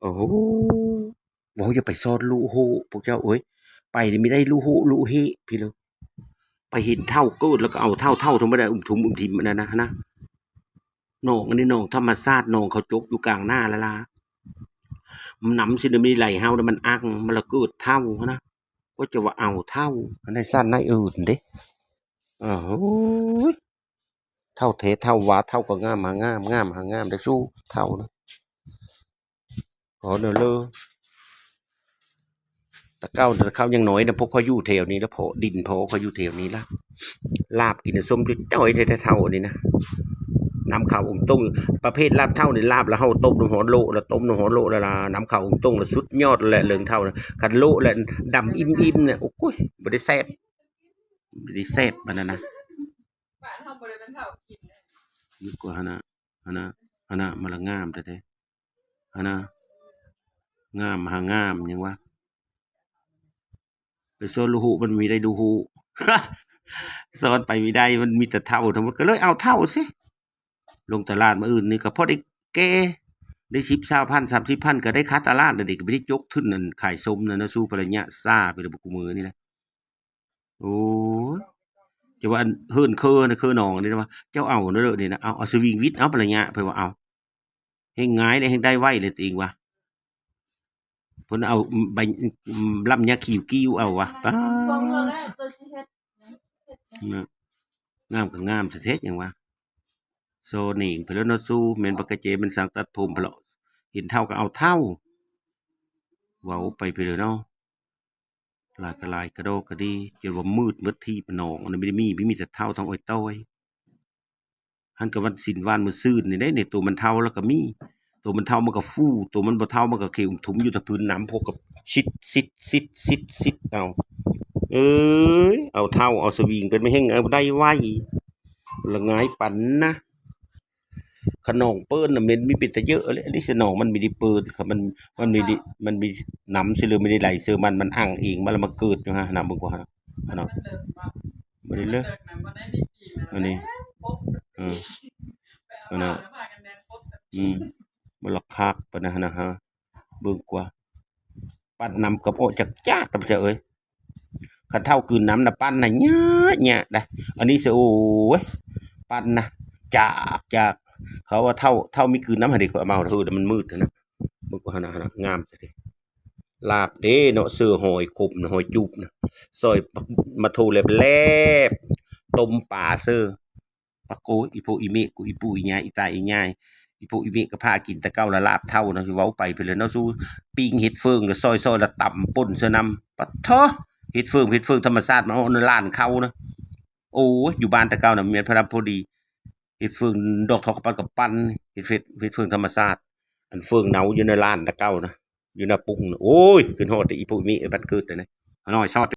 ໂອ້ໂຫ ເວົ້າຢ່າໄປຊອນລຸໂຮ ພວກເຈົ້າເອີຍ ໄປນີ້ມີໄດ້ລຸໂຮລຸເຮພີ້ເລີຍ. ໄປເຫັນເຖົ້າເກີດ ແລ້ວກໍເອົາເຖົ້າ ເຖົ້າທຳມະດາ ອຸ້ມທຸມອຸ້ມທິມອັນນັ້ນນະຫັ້ນນະ. ໜອງອັນນີ້ໜອງທຳມະຊາດ ໜອງເຂົາຈົກຢູ່ກາງໜ້າລະລາ ນ້ຳຊິໄດ້ໄຫຼເຮົາ ແລ້ວມັນອັ່ງ ມັນລະເກີດເຖົ້າຫັ້ນນະ. ກໍຈະວ່າເອົາເຖົ້າ ອັນໃນຊັ້ນໃນອື່ນເດ້. ໂອ້ຍ ເຖົ້າແທ້ເຖົ້າວ່າ ເຖົ້າກໍງາມຫາງາມ ງາມຫາງາມໄດ້ສູ່ເຖົ້ານະ. ຂໍເດີເລີ ແຕ່ເກົ່າ ແຕ່ເຂົາຍັງນ້ອຍນະ ພວກຂ້ອຍຢູ່ແຖວນີ້ລະ ເພາະດິນພໍ່ຂ້ອຍຢູ່ແຖວນີ້ລະ ລາບກິນສົ້ມຈ່ອຍໆ ແທ້ໆ ເຖົ້ານີ້ນະ. ນ້ຳຂາວອົງຕົງ ປະເພດລາບເຖົ້ານີ້ ລາບລະເຮົາຕົ້ມນ້ຳຮ້ອນໂລະ ລະຕົ້ມນ້ຳຮ້ອນໂລະ ລະ ລະນ້ຳຂາວອົງຕົງ ລະສຸດຍອດແຫຼະ ເລື່ອງເຖົ້ານະ. ຄັນໂລະແລ້ວດຳອີ່ມໆ ນະ ໂອ້ຍ ບໍ່ໄດ້ແຊບ ບໍ່ໄດ້ແຊບປານນັ້ນນະ. ບ້ານເຮົາບໍ່ໄດ້ເປັນເຖົ້າກິນ ນີ້ກວ່າຫັ້ນນະ ຫັ້ນນະ ຫັ້ນນະ ມັນລະງາມແທ້ໆ ຫັ້ນນະ ງາມຫາງາມຫຍັງວະ. ໄປຊອນລຸໂຮ ມັນມີໄດ້ດຸໂຮ ຊອນໄປມີໄດ້ ມັນມີແຕ່ເຖົ້າທັງໝົດ ກໍເລີຍເອົາເຖົ້າຊິ. ລົງຕະຫຼາດມື້ອື່ນນີ້ກໍພໍໄດ້ແກ່ ໄດ້ສິບ ຊາວພັນ ສາມສິບພັນ ກໍໄດ້ຄາຕະຫຼາດແລ້ວເດ ກໍໄປໄດ້ຈົກທຶນອັນຂາຍສົ້ມນັ້ນນະ ສູ່ໄປໄລຍະຊ້າໄປແລ້ວ ມື້ນີ້ນະ. ໂອ້ຍ ຈະວ່າອັນເຫີນເຄີນະ ເຄີໜອງນີ້ນະ ວ່າເຈົ້າເອົາເດີນີ້ນະ ເອົາ ເອົາສະວິງວິດ ເອົາໄປໄລຍະ ເພິ່ນວ່າເອົາ ແຮ່ງງ່າຍເລີຍ ແຮ່ງໄດ້ໄວເລີຍ ຕົວເອງວ່າ ເພິ່ນເອົາໃບ ລຳຍາຄີວກີ້ວເອົາວ່າ ປ້າ ງາມກໍງາມແທ້ໆ ຫຍັງວ່າ ໂຊເໜງໄປແລ້ວເນາະ ຊູ ແມ່ນບັກກະເຈ ແມ່ນຊ່າງຕັດຜົມໄປເລາະ ເຫັນເຖົ້າກໍເອົາເຖົ້າ ເວົ້າໄປພຸ້ນແຫຼະເນາະ. ຫຼາຍກໍຫຼາຍ ກະດອກກະດີ ຈົນວ່າມືດໝົດທີ່ປະນອງ ອັນນັ້ນມີ ມີ ມີແຕ່ເຖົ້າທັງອ້ອຍຕ້ອຍ. ຫັ້ນກໍວັນສິນວານມື້ຊືນນີ້ເດ້ ໂຕມັນເຖົ້າແລ້ວກໍມີ ໂຕມັນເຖົ້າມັນກໍຟູ ໂຕມັນບໍ່ເຖົ້າມັນກໍເຂວທຸມຢູ່ແຕ່ພື້ນນ້ຳ ພວກກໍຊິດ ຊິດ ຊິດ ຊິດ ຊິດ ເອົາ ເອີຍ ເອົາເຖົ້າ ເອົາສະວິງ ເປັນແມ່ແຮ່ງ ເອົາໄດ້ໄວ ລະງ່າຍປັນນະ. ຄັນໜອງເປີນນະ ແມ່ນມີເປັນຕາເຍີະເລີຍ ອັນນີ້ສະໜອງມັນມີໄດ້ເປີນ ຄັນມັນ ມັນມີໄດ້ ມັນມີນ້ຳຊິເລີ ມີໄດ້ໄຫຼເຊີ ມັນ ມັນອັ່ງເອງ ມັນລະມາເກີດຢູ່ຫັ້ນນະ ເບິ່ງກວ່າຫັ້ນນະ ອັນນັ້ນ ບໍ່ໄດ້ເລີຍ ອັນນີ້ ເອີ ອັນນັ້ນ ອືມ ມັນລະຄັກປານນັ້ນນະ ເບິ່ງກວ່າ ປັດນ້ຳກັບອອກຈາກຈາກນະ ເຈົ້າເອີຍ. ຄັນເຖົ້າກືນນ້ຳນະ ປັນນະຍາກຍາກໄດ໋ ອັນນີ້ຊິ ໂອ້ຍ ປັນນະ ຈາກຈາກ ເຂົາວ່າເຖົ້າ ເຖົ້າມີກືນນ້ຳຫັ້ນເດ ເຂົາເອົາມາເຮີດ ມັນມືດຫັ້ນນະ ເບິ່ງກວ່າຫັ້ນນະ ຫັ້ນນະ ງາມແທ້ໆ. ລາບເດ້ເນາະ ເຊີຫອຍຂົມນະ ຫອຍຈູບນະ ຊອຍ ມາໂທແລບໆ ຕົ້ມປາເຊີ. ປະໂກ ອີ່ພໍ່ອີ່ເມະ ກູ ອີ່ປູ່ອີ່ຍ່າ ອີ່ຕາອີ່ຍາຍ ອີ່ພໍ່ອີ່ເມະກໍພາກິນແຕ່ເກົ່າລະ ລາບເຖົ້ານະ ຊິເວົ້າໄປພຸ້ນແຫຼະເນາະ ຊູ ປີ້ງເຫັດເຝີງລະ ຊອຍໆ ລະຕຳປົ່ນໃສ່ນຳ ປະໂທ ເຫັດເຝີງ ເຫັດເຝີງທຳມະຊາດ ມາເອົາໃນລານເຂົານະ. ໂອ້ຍ ຢູ່ບ້ານແຕ່ເກົ່ານະ ແມ່ນພະລຳພໍດີ ເຫັດເຝີງ ດອກທອງກຳປັ່ນ ເຫັດເຝີງ ເຫັດເຝີງທຳມະຊາດ ອັນເຝີງເນົ່າຢູ່ໃນລານແຕ່ເກົ່ານະ ຢູ່ໜ້າປຸງນະ. ໂອ້ຍ ຂຶ້ນຮອດແຕ່ອີ່ພໍ່ອີ່ເມະ ບ້ານເກີດນະ ນ້ອຍຊອດ